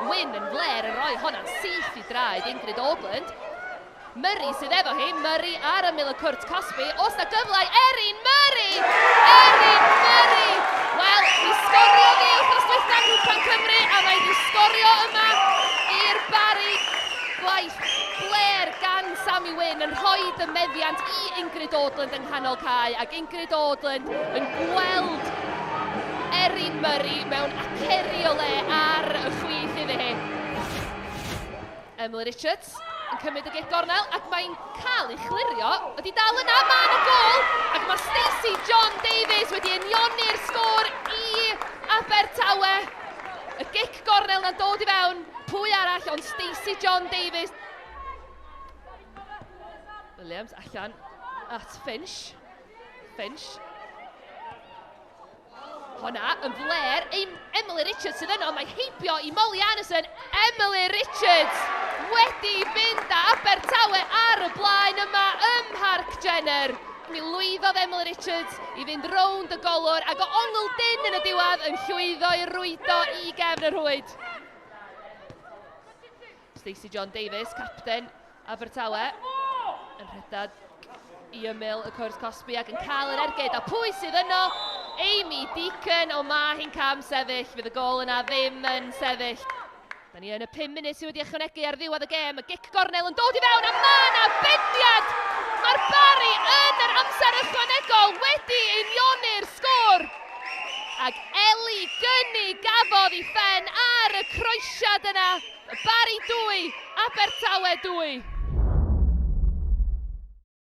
Wyn yn fler yn rhoi honna'n syth i draed Ingrid Augland. Murray sydd efo hi, Murray ar ymyl y cwrt cosbi. Os na gyfle i Erin Murray! Erin Murray! Wel, mi sgoriodd hi wythnos dwytha yng Nghwpan Cymru a mae wedi sgorio yma i'r Barri. Gwaith blêr gan Sammy Wyn yn rhoi y meddiant i Ingrid Audland yng nghanol cae ac Ingrid Audland yn gweld Erin Murray mewn aceri o le ar y chwith iddi hi. Emily Richards yn cymryd y gic gornel ac mae'n cael ei chlirio. Ydy dal yna, mae yna gol! Ac mae Stacey John Davies wedi unioni'r sgôr i Abertawe. Y gic gornel na'n dod i fewn, pwy arall ond Stacey John Davies. Williams allan at Finch. Finch Honna yn fler, Emily Richards sydd yno, mae heibio i Molly Anderson. Emily Richards wedi mynd â Abertawe ar y blaen yma ym Mharc Jenner. Mi lwyddodd Emily Richards i fynd rownd y golwr ac o ongl dyn yn y diwedd yn llwyddo i rwydo i gefn y rhwyd. Stacey John Davies, capten Abertawe, yn rhedeg i ymyl y cwrs cosbi ac yn cael yr ergyd. A pwy sydd yno? Amy Deacon, o mae hi'n cam sefyll. Fydd y gol yna ddim yn sefyll. Da ni yn y 5 munud sydd wedi ychwanegu ar ddiwedd y gêm. Y gic gornel yn dod i fewn a mae yna bendiad! Mae'r Barri yn yr amser ychwanegol wedi unioni'r sgôr. Ac Eli Gynni gafodd ei phen ar y croesiad yna. Barri 2, Abertawe 2.